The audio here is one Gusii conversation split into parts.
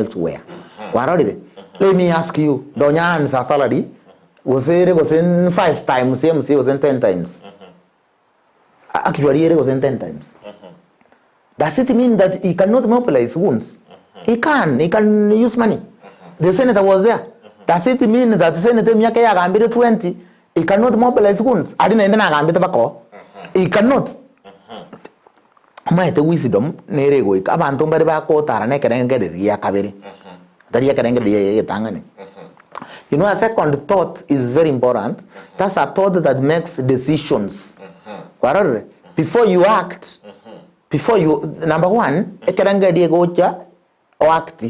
elsewhere. Kwarorire? Let me ask you, Donya earns a salary gose ere gose 5 times MCA gose 10 times. Actually ere gose 10 times. Does it mean that he cannot mobilize goons? He can, he can use money. The senator was there. Does it mean that senator emiaka yagambire 20 he cannot mobilize goons? Aria naende nagambete baka oo. He cannot. Omanyete wisdom nere egoika abanto mbare bagotara na ekerengererio gia kabere, tari ekerengererio egetang'ani. You know a second thought is very important, that's a thought that makes decisions. Kwarorire? Before you act, before you, number one, ekerengererio egocha oact.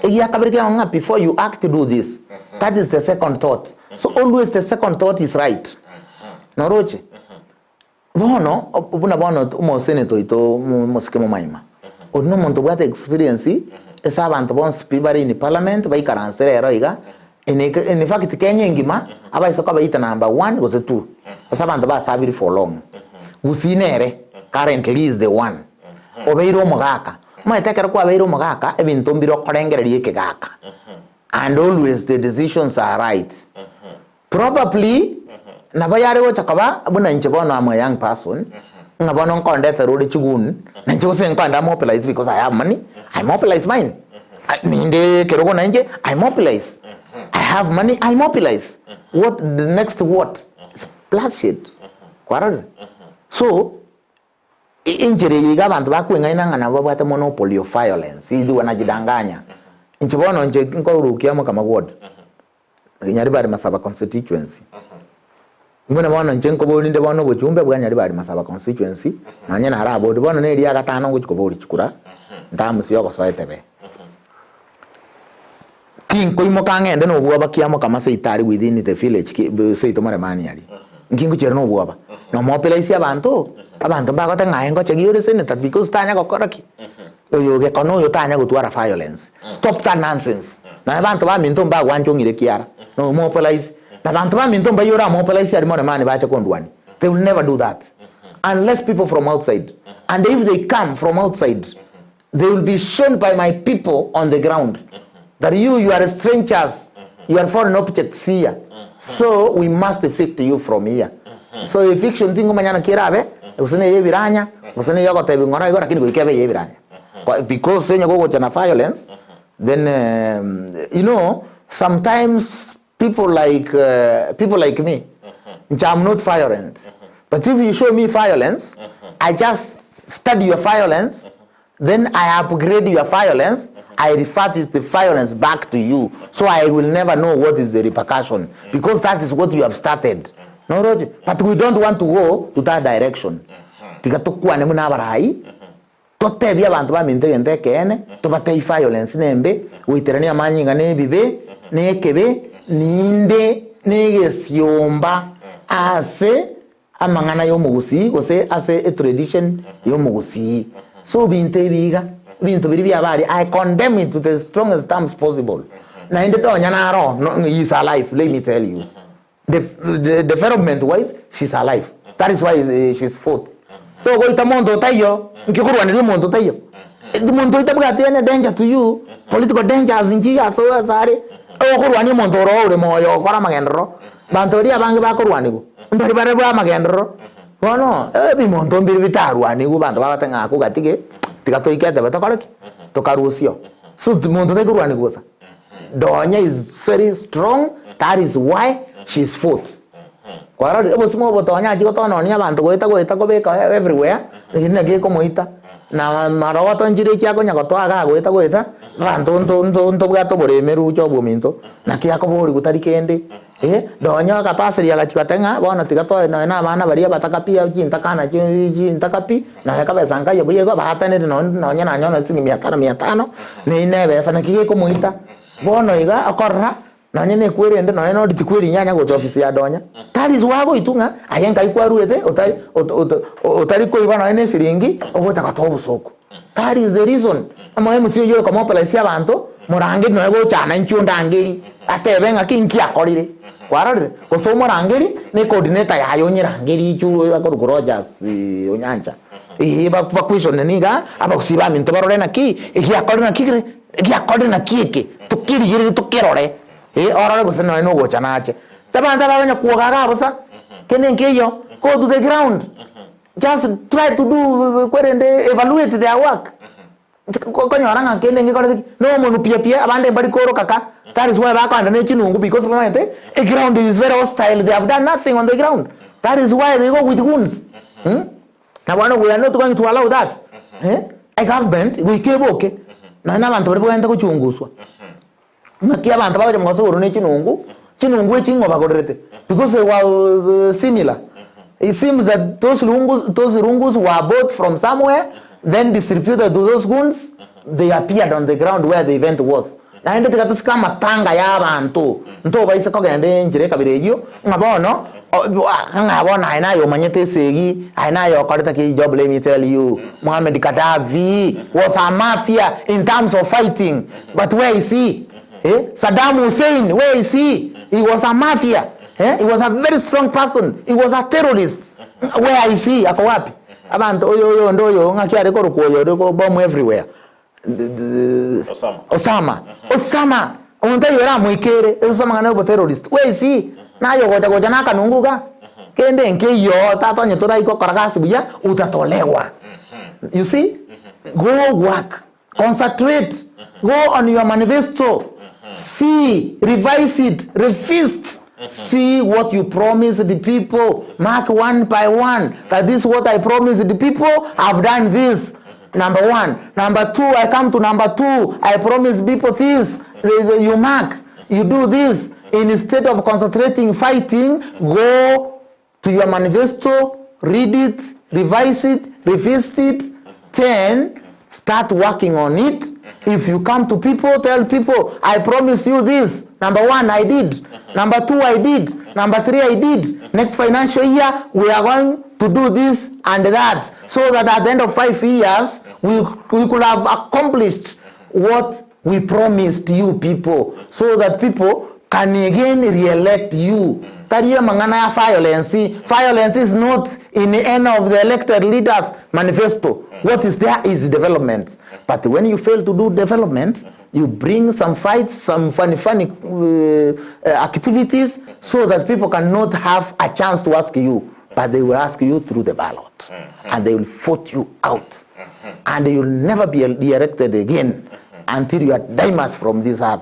Egia kabere kiago ng'a before you act do this. That is the second thought. So always the second thought is right. Noroche? Bono, buna bono omoseneta oito omosike momaima, oria nomonto obwate experience ase abanto bonsi pi bare in parliament baikaransire ero iga, in in fact Kenya engima abaise kobaita number one gose two ase abanto basabiri for long. Gusii nere currently is the one obeire omogaka. Omanyete ekero kwabeire omogaka ebinto mbire okorengereria ekegaka and always the decisions are right. Probably nabo yare gocha koba buna inche bono am a young person, ng'a bono nkondetera ore chigun, na inche gose nkoenda mobilize because I have money, I mobilize mine. I- Ninde ekerogo na inche, I mobilize. I have money, I mobilize. What the next what? It's bloodshed. Kwarorire? So, Enchera eye iga abanto bakweng'aina ng'a nabo babwate monopoly of violence, intwe wanajidanganya. Inche bono inche nkorukia Mokama ward, Nyaribari Masaba constituency. Buna bono inche nkoboria nde bono obochumbe bwa Nyaribari Masaba constituency, nonye naraborie, bono na eria gatano ngochia koboria chikura, ntamusie ogosoa etebe. Tinkoimoka ng'ende nobwoba kia mokama seito aria within the village ki seito moremani aria. Nki ngochiera nobwoba? Nomobilise abanto, abanto mbagote ng'a aye ngochegi ore senator because tanya gokora ki? Oyo ogekona oyo tanya gotwara violence. Stop that nonsense. Nonya abanto baminto mbagwancha ong'ire kiara, nomobilise. Na banto baminto mbayio oramobilise aria moremani bache kondwania. They will never do that. Unless people from outside. And if they come from outside, They will be shown by my people on the ground that you you are strangers, you are foreign objects here, so we must evict you from here. So eviction tingomanya naki erabe, gose neye ebiranya, gose neye ogotebi ng'ora igo, lakini goika ebe eye ebiranya. Kwa- Because onye gogocha na violence, then um, you know, sometimes people like uh, people like me, nche I'm not violent. But if you show me violence, I just study your violence, then I upgrade your violence, I revert the violence back to you. So I will never know what is the repercussion because that is what you have started. No, Roger? But we don't want to go to that direction. Tiga tokwane buna abarai, Totebie abanto baminto egento ekeene, tobatebie violence nembe, goiterania amanyinga nebibe, nekebe, ninde negesiomba ase amang'ana yomogusii gose ase etradition yomogusii. So binto ebi iga, ebinto biria biaba aria, I condemn it to the strongest terms possible. Naende nonya naro, no, he is alive, let me tell you. The, the development wise she's alive that is why she's fought togoita monto otaiyo nki okorwaneria omonto otaiyo monto oyo tabwati any danger to you political dangers nchiyo ase ase are okorwania omonto oro ore moyo okora amagenderero banto baria abange bakorwanigwa mbari bare bwa amagenderero bono ebimonto mbire bitarwanigwe banto bagote ng'a akwo gatige tiga toike etebe tokore ki tokarusio so monto taikorwanigwa bosa. Donya is very strong that is why she is fought. Kwarorire obosima obo Tonya achia gotononia abanto goeta goeta kobeka everywhere lakini naki ekomoita na marogoto nchire echi akonya gotoa igaa goeta goeta abanto nto nto ntobwate oboremeru gocha obominto naki akoborigwa tari kende eh Donya agapaseri agachia goteba ng'a bono tiga toe nonye na abana baria abataka pi chintakana chi chintaka pi. Nonya kabesa nkayia buya igo baatanire nonye nanyora nonye chiringi mia tano mia tano, neina ebesa naki gekomoita. Bono iga okorora nonye na ekwerende nonye na rituko eri nyanya gocha ofisi ya Donya. That is why agoitwa ng'a aye nkai kwaruete otari otari koiba nonye na eshiringi ogocha gotoa obosoku. That is the reason omo MC oyio ore komobilise abanto morangeri nonye gocha ana inche ondangeri atebe ng'aki nki akorire. Kwarorire? Gose omorangeri ne coordinator yaye onyerangeri inchuo akorokwa Rogers Onyancha. Eeh bakweshone niga abagusii baminto barore naki egiakorire naki kere. Giakorire naki eke? Tokerigererie tokerore, eh, orore gose nonye nogocha nache. Abanto abagonya kwoga igaa bosa, kende nkeiyo, go to the ground, just try to do kwerende evaluate their work. Okonyora ng'a kende ngekorete ki, na omonwe pia pia, abande mbari koroka ka, that is why bakoenda ne chinungu because bamanyete eground is very hostile, they have done nothing on the ground, that is why they go with goons mh. Na bono we are not going to allow that eh, egovernment goika eboke, nonya na abanto baria bagente gochunguswa. Ng'aki abanto bagocha mogaso igoro ne chinungu, chinungu echi ng'o bagorerete? Because they were similar. It seems that those rungus, those rungus were bought from somewhere, then distributed to those goons, they appeared on the ground where the event was. Naende tiga tosike amatanga ya abanto, ntobaise kogenda enchera ekabira eyio, ng'a bono, ng'a bono aye naye omanyete esegi, aye naye okorete ki job let me tell you, Mohammed Gaddafi was a mafia in terms of fighting. But where is he? Eh? Saddam Hussein, where is he? He was a mafia. Eh? He was a very strong person. He was a terrorist. Where is he? Ako wapi? Abanto oyo oyo onde oyo ng'aki are korokwa oyo ore ko bomb everywhere. Osama. Osama. Osama. Omonto oyo oramoikere Osama ng'a nobo terrorist. Where is he? Naye ogocha gocha na akanungu iga. Kende nkeiyo tata onye torai gokora gasi buya utatolewa. You see? Go work. Concentrate, go on your manifesto, see, revise it, refist, see what you promised the people, mark one by one, that this what I promised the people, I've done this, number one. Number two, I come to number two, I promise people this, you mark, you do this. Instead of concentrating fighting, go to your manifesto, read it, revise it, revisit it, then start working on it. If you come to people, tell people, I promise you this. Number one, I did. Number two, I did. Number three, I did. Next financial year, we are going to do this and that. So that at the end of 5 years, we, we could have accomplished what we promised you people. So that people can again re-elect you. Tari amang'ana ya violence. Violence is not in any of the elected leaders manifesto. What is there is development. But when you fail to do development, you bring some fights, some funny, funny uh, activities so that people cannot have a chance to ask you. But they will ask you through the ballot. And they will vote you out. And you will never be re-elected again until you are dimas from this earth.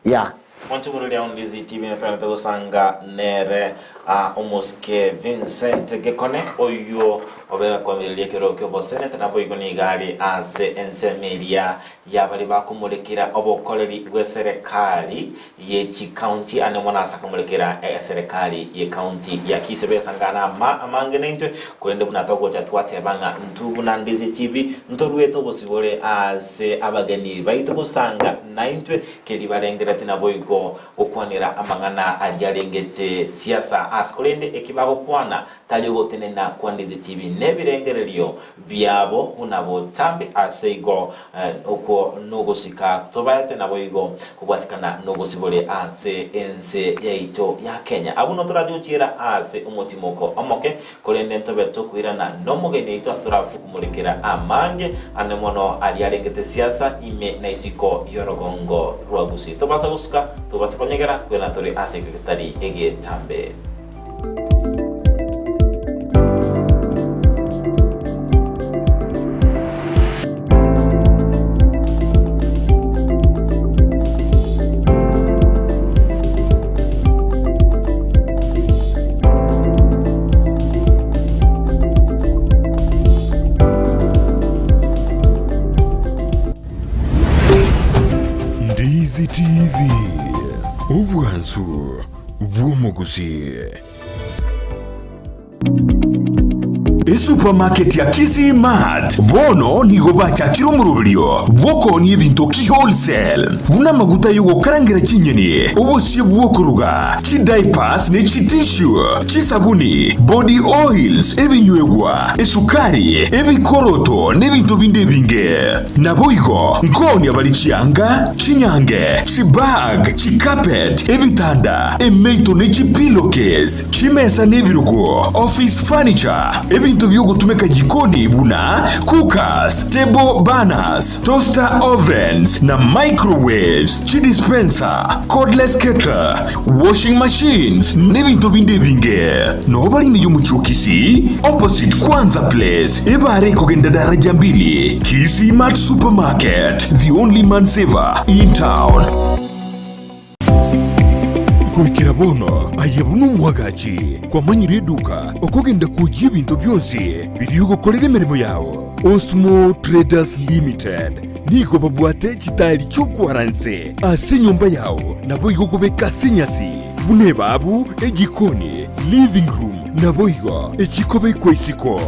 Yeah. Monchomororia on Lizzy TV notwenerete gosanga nere ah, omosike Vincent Gekone oywo obere kwamireria ekero kiobosenete naboigo nigo are ase ensemo eria yabari bakomorekera obokoreri bw'eserekari ye chikaunti ane mono ase akomorekera eserekari ye county ya Kisii besangana ama amange naintwe korende buna togocha twateba ng'a ntwe buna Lizzy TV ntoruete obosibore ase abageni baito gosanga naintwe Keria barengereti naboigo gokwanera amang'ana aria arengete siasa ase korende eki bagokwana tari ogotenena kwa Ndizi TV nebirengererio biabo buna botambe ase igo okwo nogosika tobaete naboigo kobwatikana nobosibore ase ense yaito ya Kenya. Abwo notorache gochiera ase omotimoko omoke Korende ntobe tokoirana nomogeni oito ase torabe tokomorekera amange ane mono aria arengete siasa ime na isiko y'orogongo rwa Gusii. Tobasa gosuka, tobasa konyegera, kwena tore ase ekio getari egetambe. Ndizi TV, obwansu bw'omogusi. Esupamaketi ya Kisii Mart bono nigo bachakire omoroberio bw'okoonia ebinto ki-wholesale, buna amaguta y'ogokarangera chinyeni, obosie bw'okoruga, chidiapers ne chitissue, chisabuni, body oils, ebinywegwa, esukari, ebikoroto na ebinto binde ebinge. Naboigo nkoonia bare chianga, chinyange, chibag, chicarpet, ebitanda, emeito ne chipillowcase, Chimesa na ebirogo, office furniture, ebinto. Ebinto biogotumeka jikoni buna cookers, table burners, toaster ovens na microwaves, chidispenser, cordless kettle, washing machines n'ebinto binde ebinge. Noo bare ime y'omochie o Kisii, opposite Kwanza Place, ebare ekogenda daraja mbili, Kisii Mart Supermarket, the only man saver in town. Goikera bono aye buna omwagachi kwamanyire eduka okogenda kwoyia ebinto bionsi biria ogokorera emeremo yao. Osmo Traders Limited nigo babwate chitaeri chi'okwara nse ase enyomba yao naboigo kobeka ase enyasi buna ebabu, ejikoni, living room naboigo echikobekwa isiko.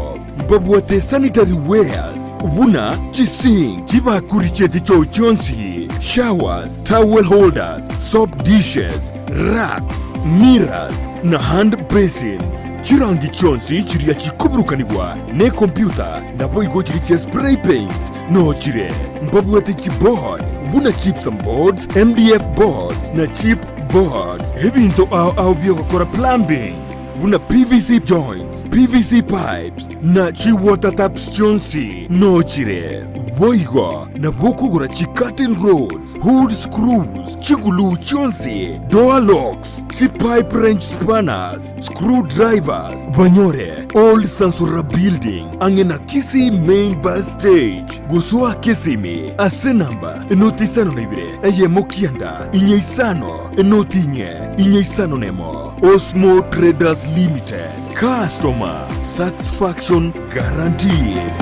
Mbabwate sanitary wares buna chisink, chibakuri chie chichoo chionsi, showers, towel holders, soap dishes, racks, mirrors na hand basins. Chirangi chionsi chiria chikoburukanigwa nekompyuta naboigo chiria chia spray paints noo chire. Mbabwate chiboard buna gypsum boards, MDF boards na chip boards. Ebinto ao ao biogokora plumbing buna PVC joints, PVC pipes na chi water taps chionsi noo chire. Boigo nabo okogora chi curtain rods, hood screws, chiguluu chionsi, door locks, chi pipe wrench spanners, screw drivers, banyore Old Sansora Building ang'e na Kisii Main Bus Stage. Gosoa Kisimi ase namba enoti 52 eyemo kianda inye isano enoti inye inye isano nemo. Osmo Traders Limited, customer satisfaction guaranteed.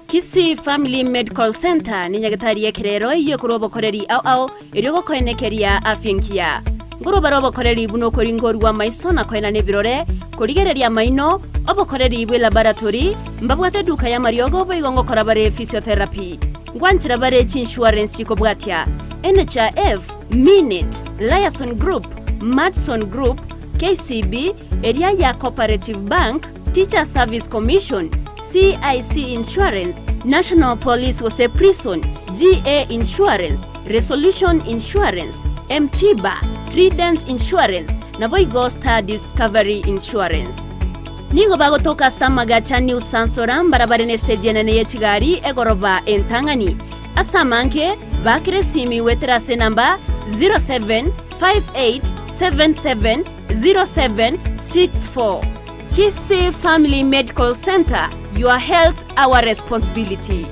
Kisii Family Medical Centre nenyagetari y'ekerero eyio ekorwa obokoreri ao ao erio gokoenekeria afya engiya. Nkorwa bare obokoreri buna okoringorwa amaiso na koenana ebirore, korigereria amaino, obokoreri bwe laboratory, mbabwate eduka y'amariogo boigo ngokora bare physiotherapy. Ngwanchera bare chiinsurance chikobwatia, NHIF, Minit, Liason Group, Madison Group, KCB, eria ya Cooperative Bank, Teachers Service Commission, CIC Insurance, National Police gose Prison, GA Insurance, Resolution Insurance, M-Tiba, Trident Insurance, naboigo Star Discovery Insurance. Nigo bagotoka ase amagacha New Sansora mbarabare nesiteji enene ye chigari egoroba entang'ani. Ase amange, baakera esimi goetera ase enamba 0758770764. Kisii Family Medical Centre, your health our responsibility.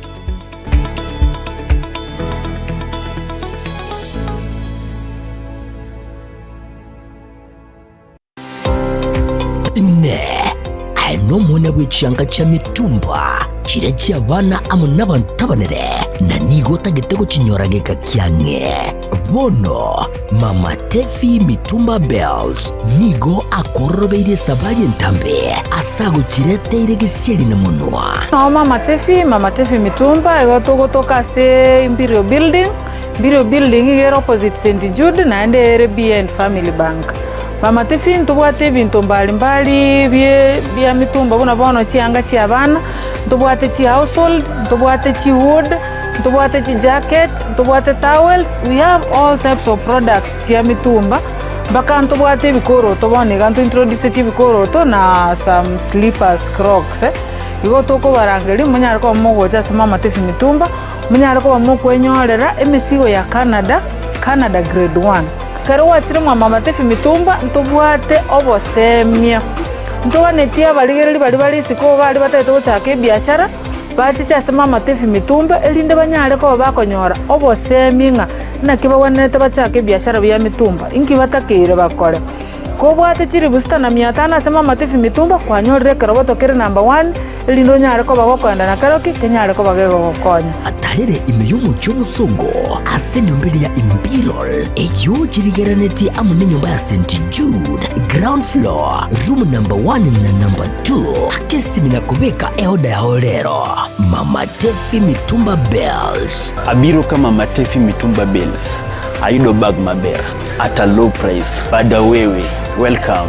Inee! Aye nomwana bwe chianga chia mitumba, chiria chi'abana amo nabanto abanene, na nigo otagete gochinyora geka kiang'e? Bono Mama Tefi Mitumba Bells nigo akororobeirie esabari entambe ase agochireteire gesieri na monwa. Nao Mama Tefi, Mama Tefi Mitumba, igo togotoka ase Imperial Building, Imperial Building iga ere opposite St Jude naende ere behind Family Bank. Mama Tefi ntobwate ebinto mbali mbali bie bia mitumba buna bono chianga chia abana, ntobwate chi household, ntobwate chi wood, ntobwate chi jacket, ntobwate towels, we have all types of products chia mitumba, mpaka ntobwate ebikoroto bono iga ntointroducetie ebikoroto na some slippers, crocs. Igo tokobarangeria monyare koba mogocha ase Mama Tefi Mitumba, monyare koba mokwenyorera emesigo ya Canada, Canada grade one. Ekero gwachire mwa Mama Tefi Mitumba ntobwate obosemia, ntoganetie abarigereria baria bare isiko baria batagete gochaka ebiashara, Bachiche ase Mama Tefi Mitumba, erinde banyare koba bakonyora obosemi ng'a naki bagwenerete bachake ebiashara bia mitumba, inki batakeire bakore. Kobwate chilifu sita na mia tano ase Mama Tefi Mitumba, kwanyorire ekeroboto kere number one, erinde onyare koba gokoenda na keroki kenyare koba gegogokonya. Atarere ime y'omochie omosongo ase enyomba eria ya Imperial, eyio chirigeranetie amo nenyomba ya St Jude, ground floor, room number one na number two. Akesimi na kobeka eoda yao rero. Mama Tefi Mitumba Bells. Abiro ka Mama Tefi Mitumba Bales ayudo bag maber at a low price. Bada wewe, welcome.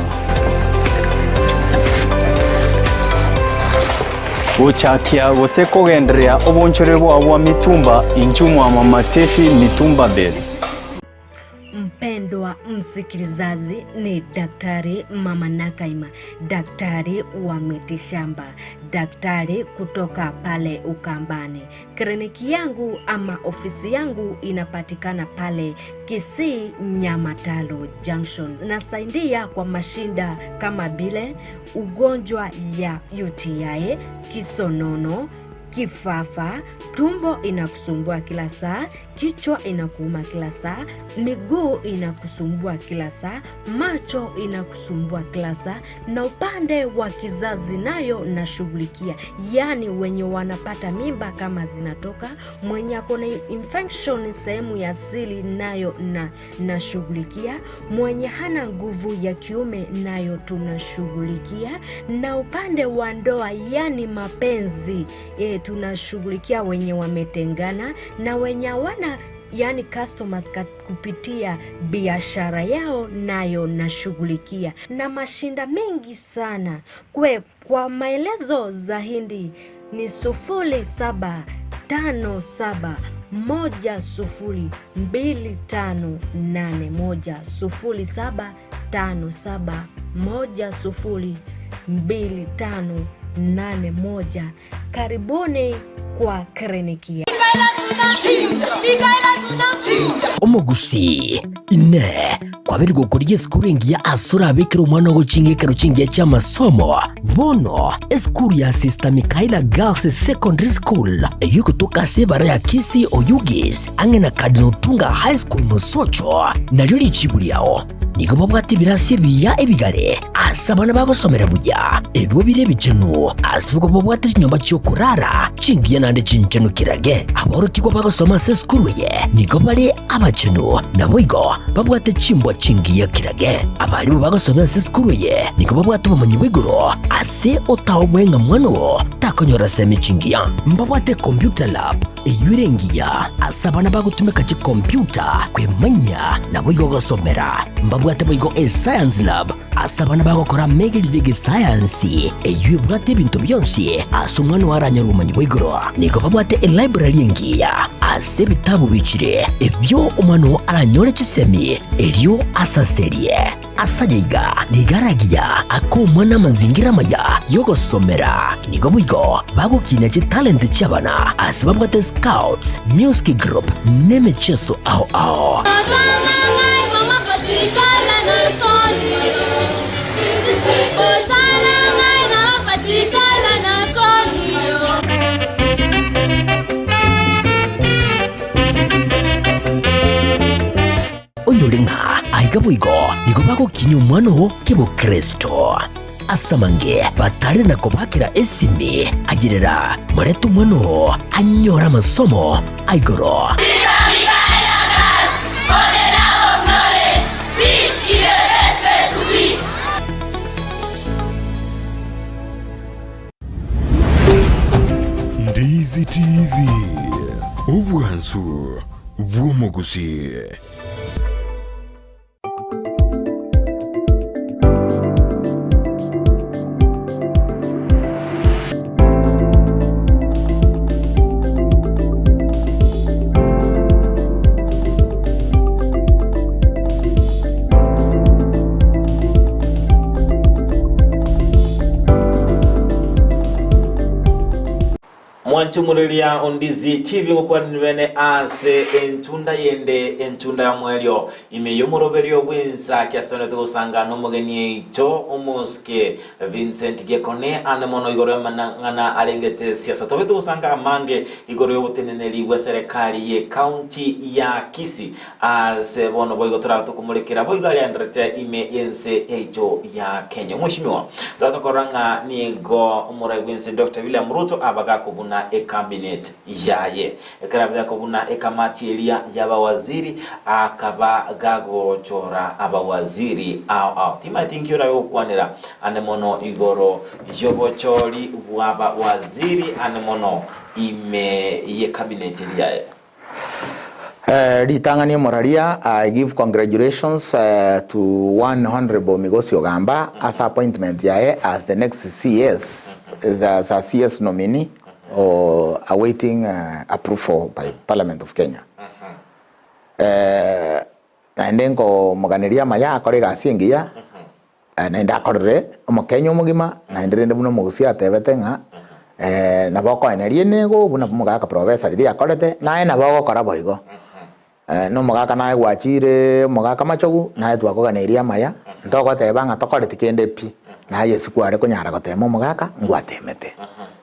Gochakia gose kogendereria obonchore bwao bwa mitumba inchuo mwa Mama Tefi Mitumba Bales. Mpendwa. Mpendwa msikilizaji, ni Daktari Mama Nakaima, daktari wa mitishamba, daktari kutoka pale Ukambani. Kliniki yangu ama ofisi yangu inapatikana pale Kisii Nyamatalo Junction. Nasaidia kwa mashinda kama vile ugonjwa ya UTI, kisonono, kifafa, tumbo inakusumbua kila saa, kichwa inakuuma kila saa, miguu inakusumbua kila saa, macho inakusumbua kila saa, na upande wa kizazi nayo nashughulikia, yaani wenye wanapata mimba kama zinatoka, mwenye ako na infection sehemu ya siri nayo na nashughulikia, mwenye hana nguvu ya kiume nayo tunashughulikia, na upande wa ndoa yani mapenzi e, tunashughulikia wenye wametengana na wenye hawana yani customers kupitia biashara yao nayo nashughulikia, na mashinda mengi sana kwe. Kwa maelezo zaidi ni 0757102581 0757102581. Karibuni kwa kliniki. Omogusii, Inee, kwabeire gokorigia esukuru engiya ase orabekere omwana ogochinga ekero chingiya chi'amasomo? Bono, esukuru ya Sister Michaela Girls Secondary School, eyio egotoka ase ebara ya Kisii Oyugis, ang'e na Cardinal Otunga High School Mosocho, nario richibu riao. Nigo babwate ebirasi ebiya ebigare ase abana bagosomera buya, ebio bire ebichenu, ase igo babwate chinyomba chi'okorara chingiya naende chinchenu kirage. Aborokigwa bagosoma ase esukuru eye nigo bare abachenu, naboigo babwate chimbwa chingiya kirage. Abarimu bagosomera ase esukuru eye nigo babwate obomanyi bwa igoro ase otaoboe ng'a mwana oo takonyora semi chingiya. Mbabwate computer lab Eyio ere engiya ase abana bagotumeka chikompiuta kwemanyia naboigo gosomera. Mbabwate boigo escience lab ase abana bagokora amegerio y'egesayansi eyio ebwate ebinto bionsi ase omwana oo aranyore obomanyi bwa igoro. Nigo babwate elibrary engiya ase ebitabu bichire ebio omwana oo aranyore chisemi erio asaserie. Ase aya iga nigo aragiya ake omwana amazingira amaya y'ogosomera. Nigo boigo bagokinia chitalenti chi'abana ase babwate scouts, music group na emecheso ao ao. Onyore ng'a aiga boigo nigo bagokinyia omwana oo kebokristo. Ase amange batare na kobakera esimi, ayerera morete omwana oo anyore amasomo a igoro. Ndizi TV, obwansu bw'omogusi. Mwanchumureria ondizi chibi gokwanire bene ase entunda yende entunda ya mwerio ime y'omoroberio bw'ensa kiasitonete gosanga nomogeni eicho omosike Vincent Gekone ande mono igoro y'amanang'ana arengete siasa tobete gosanga amange igoro y'oboteneneri bwa serikali ye county ya Kisii Ase bono boigo torabe tokomorekera boigo arianderete ime y'ense yaito ya Kenya. Omweshimiwa, torabe ng'a nigo omorai bw'ense Doctor William Ruto aba gakobuna ecabinet yaye. Ekero abe gakobuna ekamati eria y'abawaziri akaba gagochora abawaziri ao ao. Timaeti inki orabe gokwanera ande mono igoro y'obochori bw'abawaziri ande mono ime y'ecabinet eria yaye. Ritang'ani omoraria, I give congratulations to one Honourable Migosi Ogamba ase appointment yaye as the next CS, as a CS nominee or awaiting approval by Parliament of Kenya. Naende nkomoganeria amaya akore egasi engiya, naende akorere omokenya omogima, naende rende buna omogusii atebete ng'a nabo okoeneria enego buna omogaka professor riria akorete, naye nabo ogokora boigo. Na omogaka naye gwachire omogaka machogu, naye twakoganeirie amaya, ntogoteba ng'a tokoreti kende pi, naye ase kware konyara gotema omogaka, ngwatemete.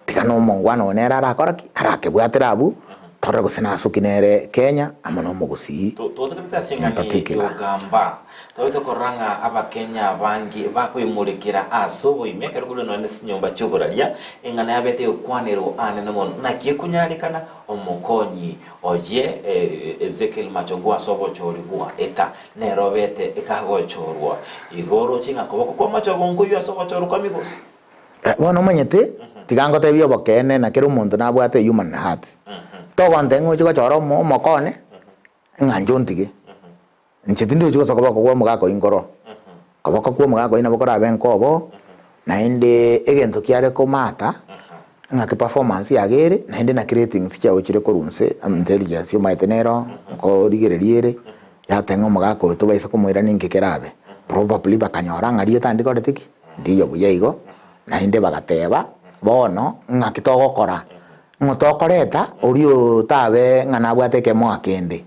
Tiga na omongwana oyo nere arakore ki? Arakebwatera abwo, torore gose nasuki nere Kenya amo na omogusii Totokerete ase in eng'ana eye particular. y'ogamba, toete korora ng'a Abakenya abange bakoimorekera ase oboime ekero korwa nonya ne chinyomba chi'oboraria, eng'ana yabete egokwanerwa anene mono. Naki ekonyarekana omokonyi oye Ezekiel Machogu ase obochori bwa eta nere obete ekagochorwa. Igo oroche ng'a koboko kwa Machogu nkoyio ase ogochorwa kwa Migosi. Bono omanyete, tiga ngotebie obokeene na kera omonto nabwate a human heart. Togontebia ng'a oche gochora omo omoko one, ng'a inche ontige. Inche tindochi gose koboko kwa omogaka oyio nkoroo. Koboko kwa omogaka oyio nabo korabe nkobo, naende egento kiare komata, ng'aki performance yago ere, naende naki ratings chiago chire korwa inse, intelligence omanyete nero, nkorigereria ere, yateba ng'a omogaka oyo tobaisa komoirania ninki kerabe. Probably bakanyora ng'a rieta ndikorete ki? Ndiyo buya igo, naende bagateba, Bono ng'aki togokora? Ng'o tokoreta oria otabe ng'a nabwate ekemoa kende?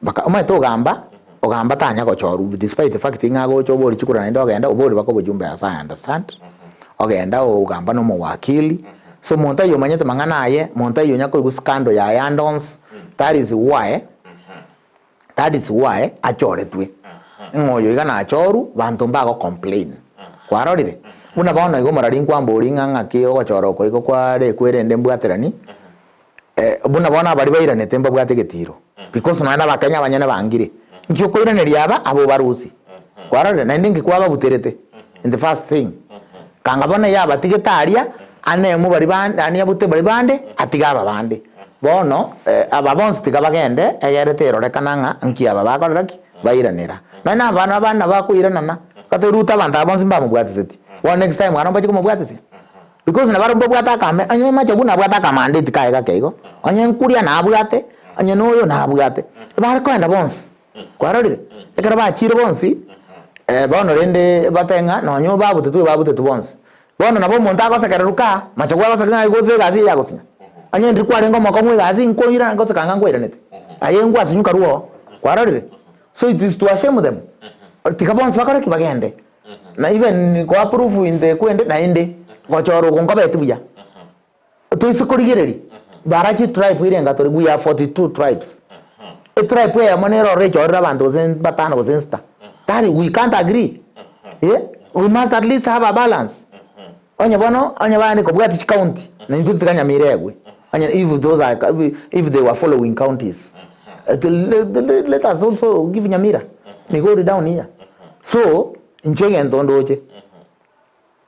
Baka omanyete ogamba, ogamba tanya gochorwa despite the fact ng'a agocha obori chikura naende ogenda obori baka obochumbe as I understand, ogenda ogamba na omowakili, so monto aywo omanyete mang'ana aye, monto aywo onya koigwa scandal yaye ande onsi, that is why. That is why achoretwe. Ng'a oyo iga nachorwu, banto mbago complain. Kwarorire? Buna bono iga omorari nkwambori ng'a ng'aki ogochora oko igo kware kwerende mbwaterani, eh, buna bono abaria bairanete mbabwate egetiro. Because nonya na abakenya abanyene bangire. Nki okoiraneria aba, aba obarusie. Kwarorire? Naende nki kwababuterete in the first thing. Kanga bono yabatigete aria, anemu baria bande, ani abute baria bande, atige aba bande. Bono aba bonsi tiga bagende, egere terorekana ng'a nki aba bakorera ki? Bairanera. Nonya na abana abande nabo bakoiranana, gose Ruto abanto aba bonsi mbamobwatiseti. Bono next time aro mbache komobwatisia? Because nabarabwo mbabwate akame, onye Machogu nabwate akamandeti kaye gake igo, onye Nkuria nabwate, onye na oyo nabwate. Bare koenda bonsi, kwarorire? Ekero bachire bonsi, bono rende batebe ng'a nonye babutetwe babutetwe bonsi. Bono nabo omonto agosekererwa kaa, machogu agosekererwa ng'a gose egasi eye yagosinya. Onye ndiri kwarenge omokong'u egasi nkoira gose kanga nkwairanete. Aye ngwasinywa karue oo. Kwarorire? So it is to ashame them. Tiga bonsi bakore ki? Bagende. Na even ko approve in the kwende naende gochora oko nkobeti buya. Toise korigereria, Barachi tribe ere enga tore, we are 42 tribes. Etribe eyemo nere ororo echorire abanto gose batano gose nsita. Tari, we can't agree. Eh, we must at least have a balance. Onye bono, onye bande kobwati chicounty, na intwe tiga Nyamira egwe. Onye if those are, if they were following counties. Let, let, let us also give Nyamira. Migori down here. So, inche egento ndoche.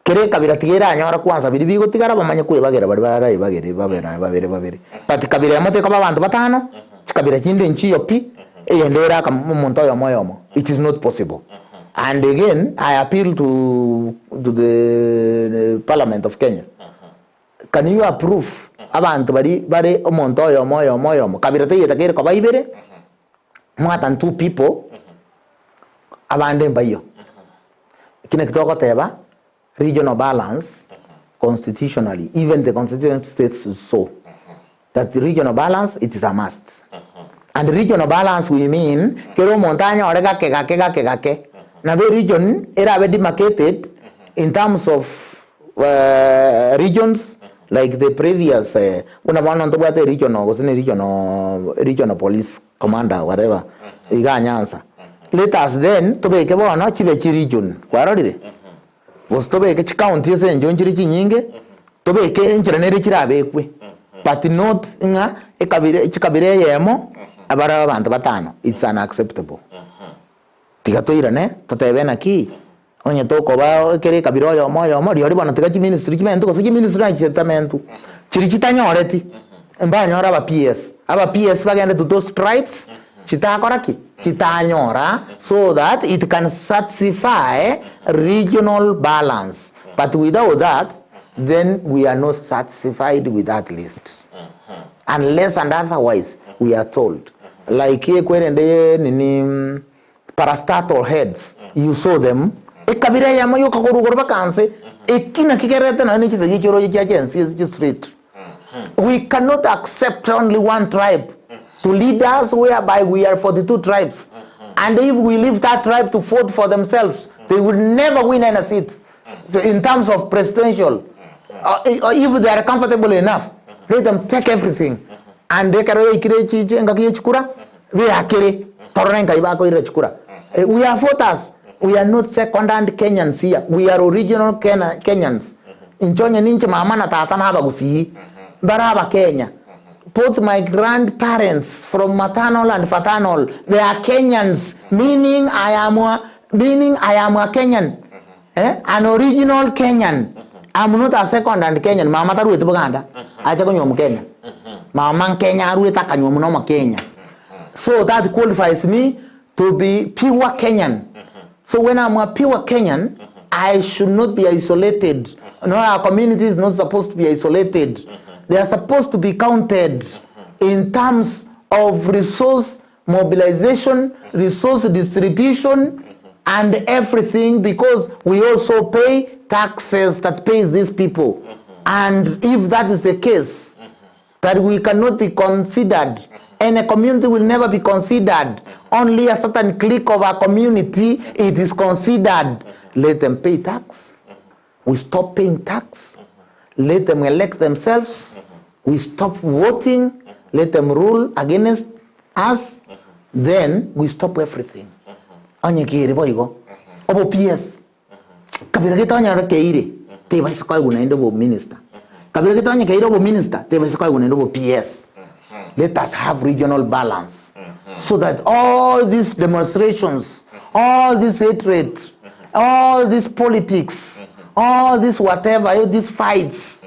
Kera ekabira tiga eranyore kwansa biria bigotigara bamanye kwebagera baria baraebagere babere babere babere. But kabira emo tekoba abanto batano, chikabira chinde nchiyo pi, eyende ere aka omonto oyomo oyomo. It is not possible. And again, I appeal to to the parliament of Kenya, can you approve abanto baria bare omonto oyomo oyomo oyomo, kabira teiyo etakeire koba ibere, more than two people, abande mbaiyo. Eki naki togoteba regional balance constitutionally even the constitution states so that regional balance it is a must and regional balance we mean kera omonto anyore gake gake gake gake nabo eregion erabe demarcated in terms of regions like the previous buna bono ntobwate regional gose ne regional regional police commander whatever igaa Nyanza. Let us then tobeke bono chibe chi region kwarorire? Gose tobeke chi county ase enchwo nchire chinyinge, tobeke enchera nere chirabekwe but not ng'a ekabira chikabira eyemo abare abanto batano it's unacceptable. Tiga toirane totebe naki onye tokoba kera ekabira oyomo oyomo rirorio bono tiga chiministry chimentwe gose chiministry nachi chitamentwe chiria chitanyoreti mbanyore aba PS. Aba PS bagende to those tribes chitakora ki? Chitanyora so that it can satisfy regional balance but without that then we are not satisfied with that list unless and otherwise we are told like ekwerende ye nini. parastatal heads, you saw them, ekabira eyemo yoka korwa igoro mpaka nse, eki naki kerete nonya ne chisegi echi oroche chia Gen Z ase chistreet. We cannot accept only one tribe to lead us whereby we are 42 tribes and if we leave that tribe to vote for themselves they will never win any seat in terms of presidential if they are comfortable enough let them take everything and ekero yaikire chichi engaki ye chikura beakere torore nkai bakoirera chikura we are voters we are not second hand Kenyans here we are original Kena, Kenyans inche onye ninche mama na tata na abagusii mbare abakenya both my grandparents from maternal and paternal they are Kenyans meaning I am a, meaning I am a Kenyan eh, an original Kenyan I'm not a second hand Kenyan mama taruete Buganda ache konywa omokenya mama nkenya aruete akanywa muna omokenya so that qualifies me to be pure Kenyan so when I'm a pure Kenyan I should not be isolated no our community is not supposed to be isolated they are supposed to be counted in terms of resource mobilization, resource distribution, and everything because we also pay taxes that pays these people. And if that is the case, that we cannot be considered, and a community will never be considered. Only a certain clique of our community it is considered. Let them pay tax. We stop paying tax. Let them elect themselves. We stop voting. Let them rule against us. Then we stop everything. Onye kere boigo. Obo PS. Kabira gete onye keire. Tebaisa koigwa naende obo minister. Kabira gete onye keire obo minister. Tebaisa koigwa naende obo PS. Let us have regional balance. So that all these demonstrations, all this hatred, all this politics, all this whatever, all these fights,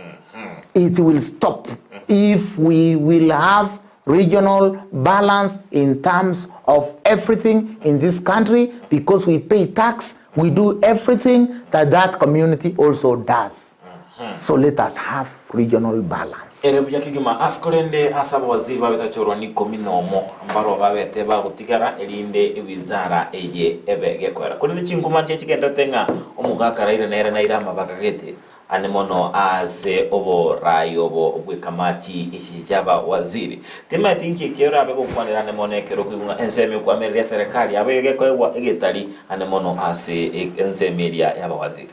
it will stop if we will have regional balance in terms of everything in this country because we pay tax, we do everything that that community also does. So let us have regional balance. Ere buya kegima ase korende ase abawaziri babetachorwa ni ikomi na omo mbaro babete bagotigara erinde ewizara eye ebe gekoera. Korende chinkuma nchie chigenderete ng'a omogaka Raila nere naire amabaka gete ane mono ase oborai obo bw'ekamati echi y'abawaziri. Timaeti nki eke orabe gokwanera ane mono ekero okoigwa ng'a ensemo ekoamerera eserekari yabo egekoegwa egetari ane mono ase ensemo eria y'abawaziri.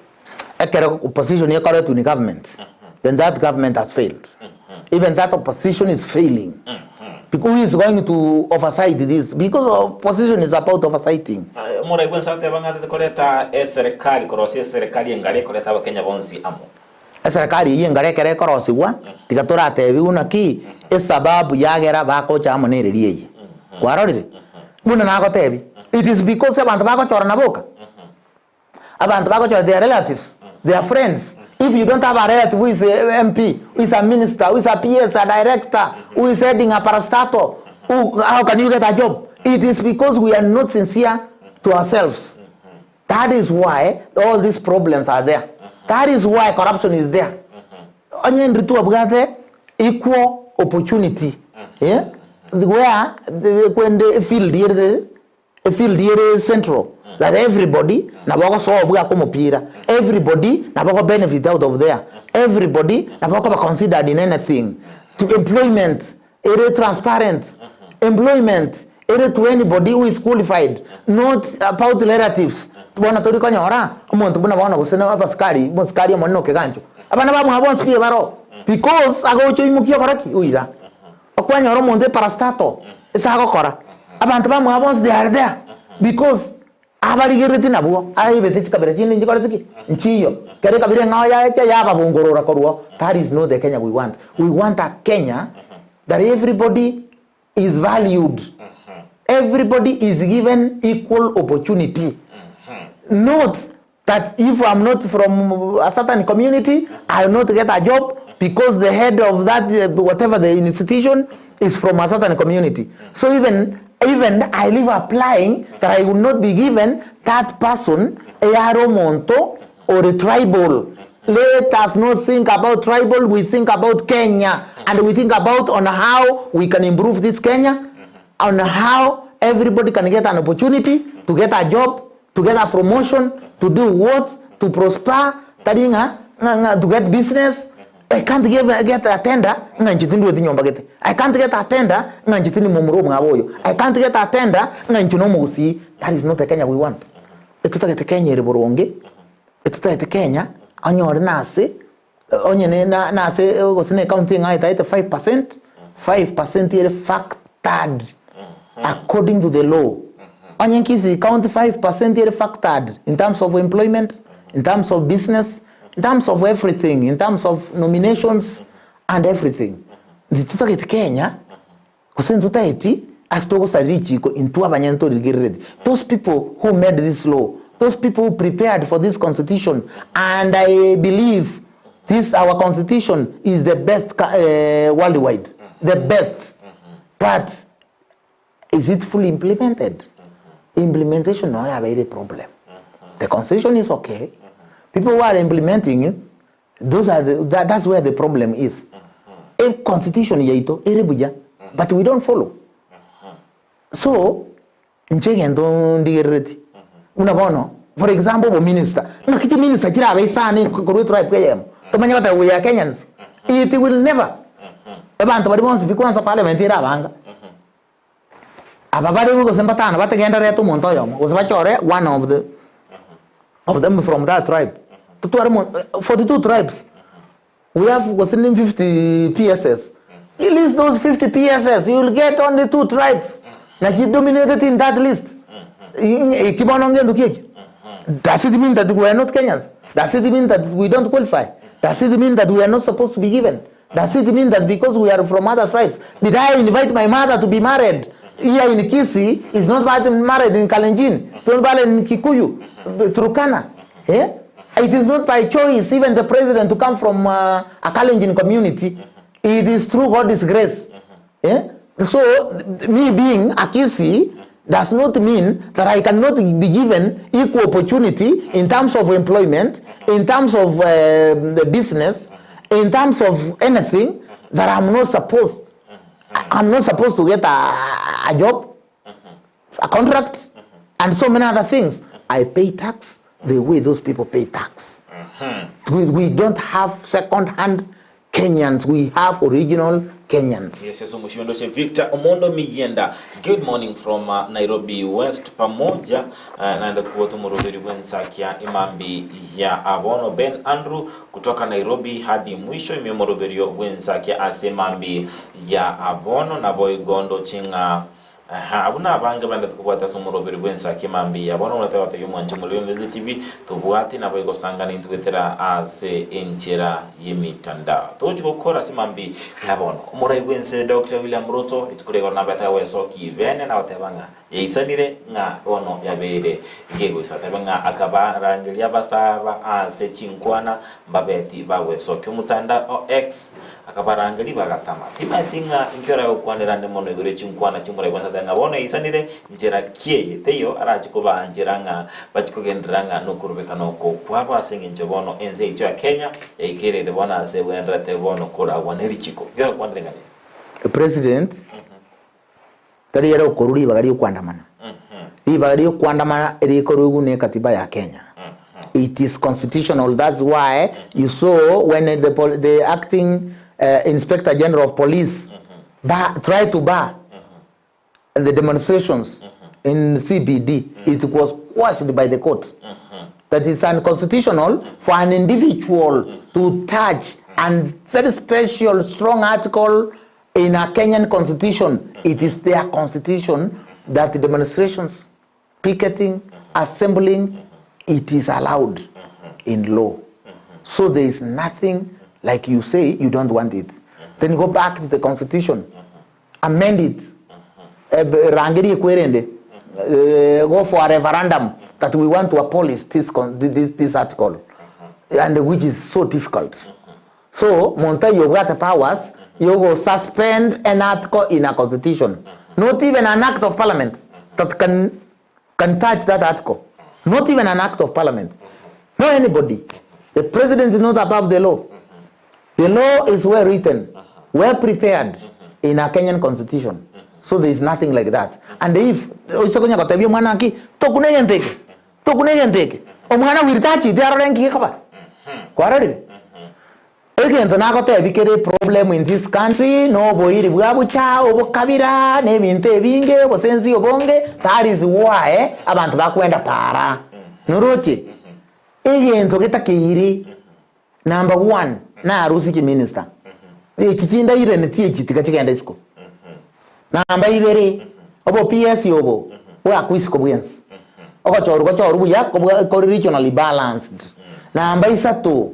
Ekero opposition ekoretwe in government, then that government has failed. Even that opposition is failing. Because who is going to oversight this? Because opposition is about oversighting. Omorai bwensi agateba ng'a atete koreta eserekari, korosia eserekari engare ekoreta abakenya bonsi amo. Eserekari eyio engare ekero ekorosigwa, tiga toratebiwe naki esababu yagera bagocha amo nereri eye. Kwarorire? Buna nagotebia, it is because abanto bagochorana boka. Abanto bagochora their relatives, their friends. If you don't have a relative who is a MP, who is a minister, who is a PS, a director, who is heading a parastatal, who, how can you get a job? It is because we are not sincere to ourselves. That is why all these problems are there. That is why corruption is there. Onye ndiri twabwate equal opportunity. Yeah? Where the, when the field here the efield ere central that everybody nabo ogosoa obwake omopira, everybody nabo ogo benefit out of there, everybody nabo okoba considered in anything, to employment ere transparent, employment ere to anybody who is qualified, not about relatives. Bono tori konyora omonto buna bono gose na abasikari, omosikari omonene o kegancho, abana bamwabo bonsi pi baroo because agocha oimokia okora ki? Oira. Okwanyora omonto eparastato ase agokora, abanto bamwabo bonsi they are there because abarigereretie nabwo aibete chikabira chinde nchikorete ki? Nchiyo. Kera ekabira eng'ao yaecha yababongorora korwa oo. That is not the Kenya we want. We want a Kenya that everybody is valued, everybody is given equal opportunity, not that if I'm not from a certain community, I will not get a job because the head of that whatever the institution is from a certain community. So even even I leave applying that I will not be given that person eyare omonto ore tribal. Let us not think about tribal, we think about Kenya and we think about on how we can improve this Kenya, on how everybody can get an opportunity to get a job, to get a promotion, to do what, to prosper, tari ng'a ng'a ng'a to get business, I can't give get a tender ng'a inche tindweti nyomba gete, I can't get a tender ng'a inche tindi momura omwabo oyo, I can't get a tender ng'a inche na omogusii, that is not the Kenya we want. Etotagete Kenya ere boronge, etotagete Kenya onyore nase onye ne na nase gose na ecounty eng'ao etagete 5%, 5% ere factored according to the law. Onye Kisii county 5% ere factored in terms of employment, in terms of business, in terms of everything, in terms of nominations and everything. Ntitotagete Kenya Gose ntotageti ase togosarera richiko intwe abanyene torigerereti. Those people who made this law, those people who prepared for this constitution and I believe this our constitution is the best worldwide, the best but is it fully implemented? Implementation noyo yabeire problem. The constitution is okay, people who are implementing it Those are the, that, that's where the problem is. E constitution yaito ere buya but we don't follow. So inche egento ndigerereti buna bono for example obo minister ng'aki chiminister chirabe isano korwa etribe eyemo tomanye goteba we are Kenyans it will never abanto baria bonsi pi kwanza parliament ere abanga aba bare gose mbatano bategenderete omonto oyomo gose bachore one of the of them from that tribe totware mo 42 tribes we have gose ni 50 PSs you list those 50 PSs you will get only two tribes naki dominated in that list eki bono ngento ki eki does it mean that we are not Kenyans does it mean that we don't qualify does it mean that we are not supposed to be given Does it mean that because we are from other tribes? Did I invite my mother to be married here in Kisii? Is not married in Kalenjin. It's not married in Kikuyu, Turkana. Eh? It is not by choice, even the president to come from a Kalenjin community. It is through God's grace. Eh? So, me being a Kisii does not mean that I cannot be given equal opportunity in terms of employment, in terms of the business, in terms of anything that I'm not supposed. I'm not supposed to get a job, a contract, and so many other things. I pay tax the way those people pay tax. We don't have second-hand Kenyans, we have original Kenyans. Yes, yes, omochie Victor Omondo Miyienda. Good morning from Nairobi West pamoja naende tukobwata omoroberi bw'ensakia emambi ya abono Ben Andrew kutoka Nairobi hadi mwisho ime omoroberio bw'ensakia ase emambi ya abono naboigo ndoche ng'a Aha, abwo nabange bande tokobwata ase omoroberi bw'ensaki mambia. Bono buna togotebia omwanchi omorero Ndeze TV, tobwati nabo egosangana intwe goetera ase enchera y'emitandao. Togochi gokora ase mambia ya bono. Omorai bw'ense Doctor William Ruto rituko ri'igoro nabete agwesokia ibene na goteba ng'a yaisanire ng'a bono yabeire gegoisa. Atebe ng'a akabarangeria abasaba ase chinkwana mbabeti bagwesokia omotandao o X. Akabarangeria bagatama. Timaeti ng'a inki oragokwanera ande mono igoro ye chinkwana chi'omoraikwa Nyasae ng'a bono eisanire nchera ki eye teiyo arache kobaanchera ng'a bachie kogenderera ng'a nokorobekana oko kwabo ase engencho bono ense yaito ya Kenya yaikereire bono ase egwenderete bono koragwa nerichiko. Inki orakwanere ng'a The president tari ere okorwa ribaga riokwandamana. Ribaga riokwandamana rikorwa ne katiba ya Kenya. It is constitutional. That's why you saw when the acting Inspector General of Police tried to bar the demonstrations in CBD, it was quashed by the court. That it's unconstitutional for an individual to touch and very special strong article in a Kenyan constitution. It is their constitution that demonstrations, picketing, assembling, it is allowed in law. So there is nothing like you say you don't want it. Then go back to the constitution, amend it. Rangerie kwerende, go for a referendum that we want to abolish this article, and which is so difficult. So Montai obwate powers, you go suspend an article in a constitution. Not even an act of parliament that can touch that article. Not even an act of parliament. Not anybody. The president is not above the law. The law is well written, well prepared in a Kenyan constitution. So there is nothing like that. And if oise konya gotebia omwana ng'aki, tokuna egento eke, tokuna egento eke, omwana will touch it arore nki gekoba. Kwarorire? Egento nagotebia kere problem in this country na oboiri bwa bucha, obokabira, na ebinto ebinge, obosensi obonge, that is why abanto bakwenda para. Noroche? Egento getakeiri number one narusie chiminister, echi chindairane ti echi tiga chigende isiko. Namba ibere, obo PS obo bwakwa isiko bwensi, ogochorwa gochorwe buya kobwa kore regionally balanced. Namba isato,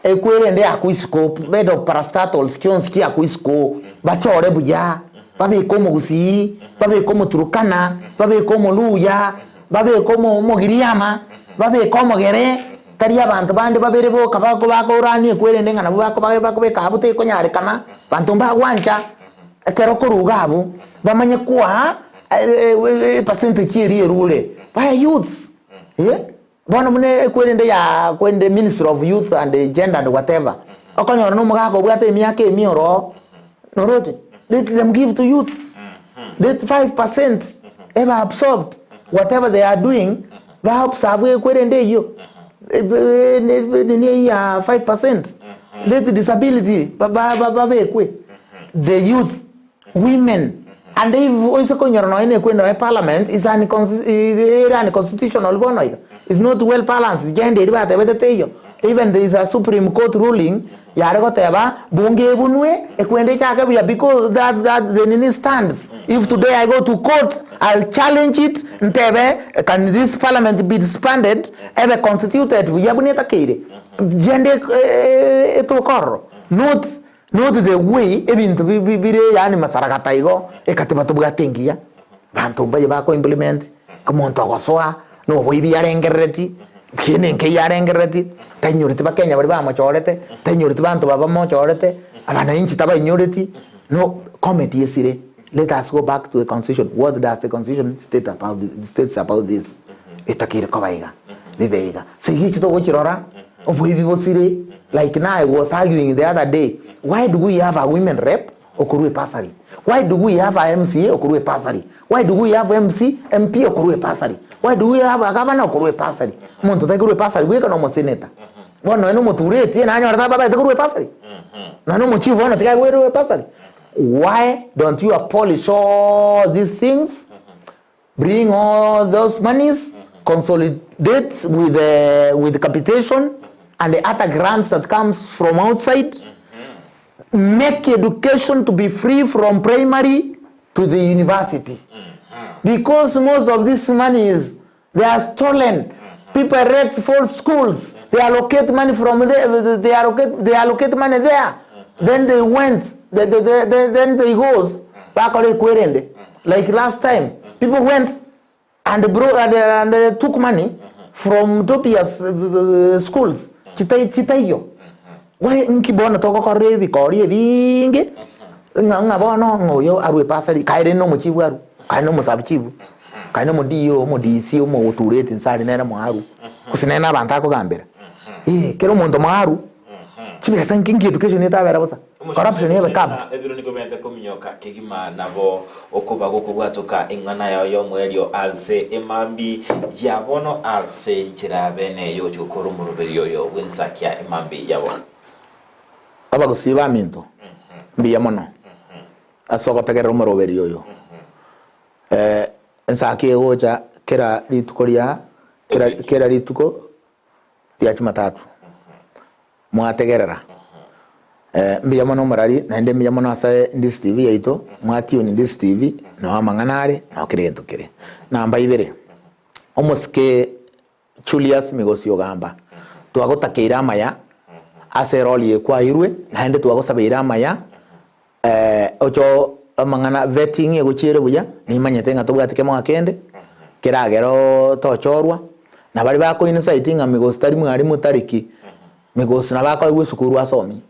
ekwerende yakwa isiko head of parastatals chionsi chiakwa isiko, bachore buya, babeke omogusii, babeke omoturukana, babeke omoluya, babeke omo omogiriama, babeke omogere, tari abanto bande babere boka bako bakorania ekwerende ng'a nabwo bako bakobeka abwo tekonyarekana, banto mbagwancha. Ekero okorwa iga abwo, bamanye koa epercentage eria erure bae youths eh, bono buna ekwerende ya kwerende ministry of youth and gender and whatever, okonyora na omogaka obwate emiaka emia oroo, noroche? Let them give to youths, let 5% ebe absorbed whatever they are doing, ba observe ekwerende eyio, nini eyio ya 5%, let disability babekwe. The youth, women and if oise koinyora nonya na ekwende nonya parliament is ere unconstitutional bono iga, is not well balanced gender eria batebete teiyo. Even there is a supreme court ruling yare goteba bunge ebunwe ekwende echake buya because that that the nini stands. If today I go to court I'll challenge it ntebe can this parliament be disbanded ebe constituted buya buna etakeire gender etoke ororo not Not the way ebinto bire yaani masaragata igo ekatiba tobwate engiya, banto mbaye bako implement, omonto ogosoa na oboibi arengerereti, kieni nkeiyo arengerereti, tainyoreti bakenya baria bamochorete, tainyoreti banto ba bamochorete, abananchi tabainyoreti, no comedy esire. Let us go back to the constitution, what does the constitution state about states about this? Etakeire koba iga, bibe iga. Segi echi togochirora, oboibi bosire, like now I was arguing the other day, why do we have a women rep okorwa epasari? Why do we have a MCA okorwa epasari? Why do we have MC, MP okorwa epasari? Why do we have a governor okorwa epasari? Omonto tari korwa epasari bweka na omoseneta. Bono nonya na omotureti nanyore tabatagete korwa epasari? Nonya na omochief bono tiga akorwa epasari? Why don't you abolish all these things, bring all those monies, consolidate with the, with capitation and the other grants that comes from outside, make education to be free from primary to the university. Because most of these monies, they are stolen. People erect false schools. They allocate money from there. They allocate, they allocate money there. Then they went. They, they, they, they, then they goes back on Kwerende. Like last time, people went and bro and, and uh, took money from dubious uh, schools. Chitai chitaiyo. Why nki bono togokora ebikori ebinge ng'a ng'a bono ng'a oyo arwe pasari kaere na omochibu arwe kaere na omosabuchibu kaere na omodio omodc omotureti nse aria nere moaru gose nere na abanto akogambera eh kera omonto moaru chibesa nki nki education etabera bosa corruption ebe capped. Ebiro nigo biaete kominyoka kegima, nabo okoba gokobwatoka eng'ana yao y'omoerio ase emambi ya bono ase enchera bene y'ogochia gokora omoroberio oyo bw'ensakia emambi ya bono. Abagusii baminto, mbuya mono ase ogotegerera omoroberio oyo. Ensaki egocha kera rituko ria kera kera rituko ria Jumatatu. Mwategerera. Mbuya mono omorari naende mbuya mono ase Ndisi TV yaito, mwa tune Ndisi TV, noo amang'ana are, noo kera egento kere. Namba ibere, omosike Julius Migosi Ogamba, twagotakeire amaya ase eroli eye kwairwe, naende twagosabeire amaya oche amang'ana vetting egochiere buya, nimanyete ng'a tobwati kemoa kende, keragere tochorwa, na baria bako insight ng'a Migosi tari mwalimu tari ki, Migosi nabo akoegwa esukuru asomie.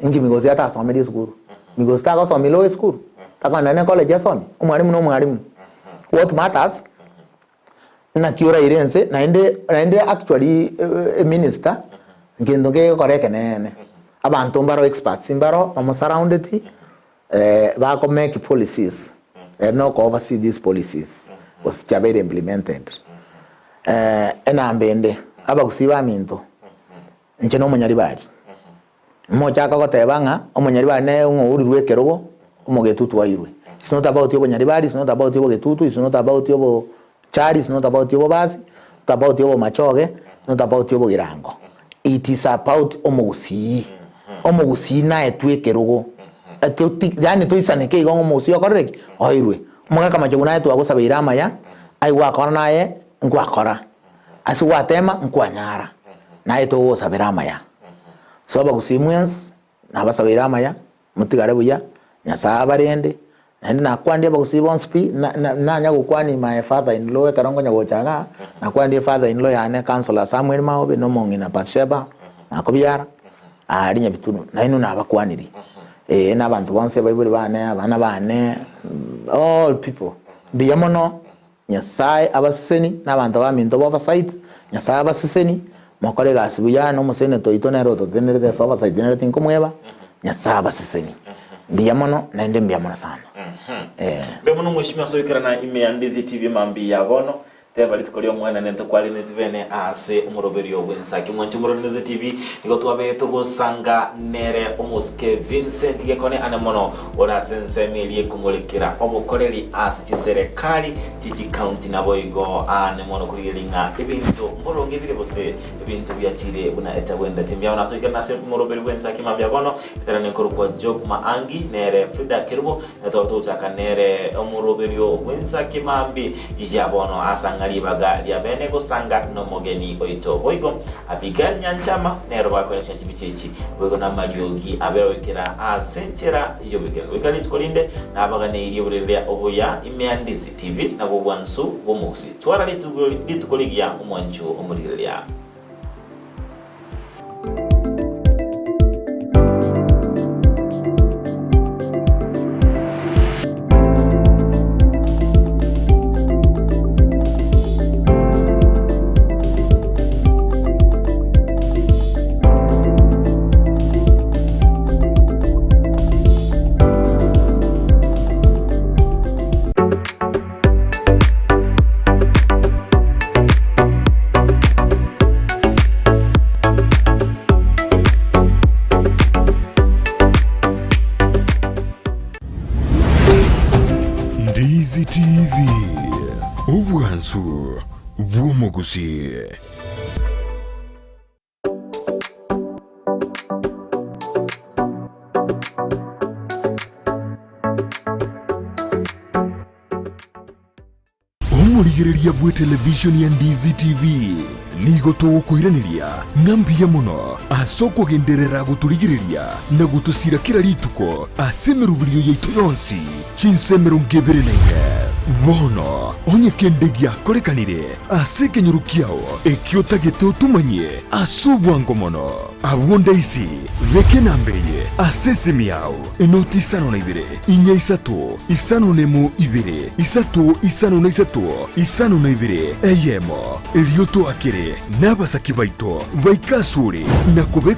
Inki Migosi atasomerie esukuru? Migosi tagosomia law esukuru? Takogenda ne college asomie? Omwalimu na omwalimu. What matters, naki oraire ense naende naende actually eminister nkento kegokora ekeneene. Abanto mbaro experts mbaro bamosurroundeti bako make policies. Ere noko oversee these policies gose chiabeire implemented. Enamba ende, abagusii baminto, inche nomonyaribari. Mochaka goteba ng'a omonyaribari nere ng'a ourirwe ekerogo, omogetutu airwe. It's not about obonyaribari, it's not about obogetutu, it's not about obochari, it's not about obobasi, it's not about obomachoge, it's not about obogirango. It is about omogusii. Omogusii naetwe ekerogo. Yaani toisaneke igo ng'a omogusii okorire ki? Oirwe. Omogaka Machogu naye twagosabeire amaya, aye gwakora naye nkwakora. Ase gwatema nkwanyara, naye togosabera amaya. So abagusii mwensi nabasabeire amaya, motigare buya, Nyasae abarende, naende nakwandie abagusii bonsi pi, na- na- nanya gokwania my father in law ekero nkonya gocha igaa, nakwandie father in law yane councillor Samuel Maobe na omong'ina Bathsheba, nakobiara, aria Nyabitunu, nainwe nabakwanirie. Eh, na abanto bonsi abaibori bane, abana bane, all people, mbuya mono. Nyasae abaseseni, na abanto baminto b'oversight, Nyasae abaseseni, mokore egasi buya, na omoseneto oito nere ototenenerete ase oversight nere tinkomweba, Nyasae abaseseni. Mbuya mono, naende mbuya mono sana. Eh. Mbuya mono mheshimiwa ase goikerana ime ya Ndizi TV mambia ya bono. Teba rituko ria omwenene ntokwarineti bene ase omoroberio bw'ensaki. Omwanchi omorori Ndizi TV nigo twabete togosanga nere omosike Vincent Gekone ane mono Ore ase ensemo eria ekomorekera obokoreri ase chiserekari chie chikaunti naboigo aane mono korigereria ng'a ebinto mboronge bire gose ebinto biachire buna etagwenereti. Mbuya mono ase goikerana ase omoroberi bw'ensaki mambia bono, eterane nkorokwa Job Maangi nere Frida Kerubo na twaba togochaka nere omoroberio bw'ensaki mambi ya bono ase ang'a ribaga ria bene gosanga nomogeni oito. Boigo Abigail Nyanchama nere obakorekia chimichi echi. Boigo namariogi abere goikera ase enchera y'oboikeranu. Goika rituko rinde nabaganeirie oborereria obuya ime ya Ndizi TV nabwo obwansu bw'omogusii. Twara rituko rigiya omwancho omorigereria. Ndizi TV, obwansu bw'omogusii. Omorigereria bw'etelevishoni ya Ndizi TV nigo togokoiraneria ng'a mbuya mono ase okogenderera gotorigereria na gotosira kera rituko ase emeroberio yaito yonsi chinsa 24. Bono onye kende giakorekanire ase ekenyoro kiao ekio otagete otomanyie ase obwango mono, abwo ndaisi beka enamba eye ase esimi yao, enoti isano na ibere, inya isato, isano nemo ibere, isato isano na isato, isano na ibere, eyemo, erio toakere nabasaki baito baike asore na kobekwa.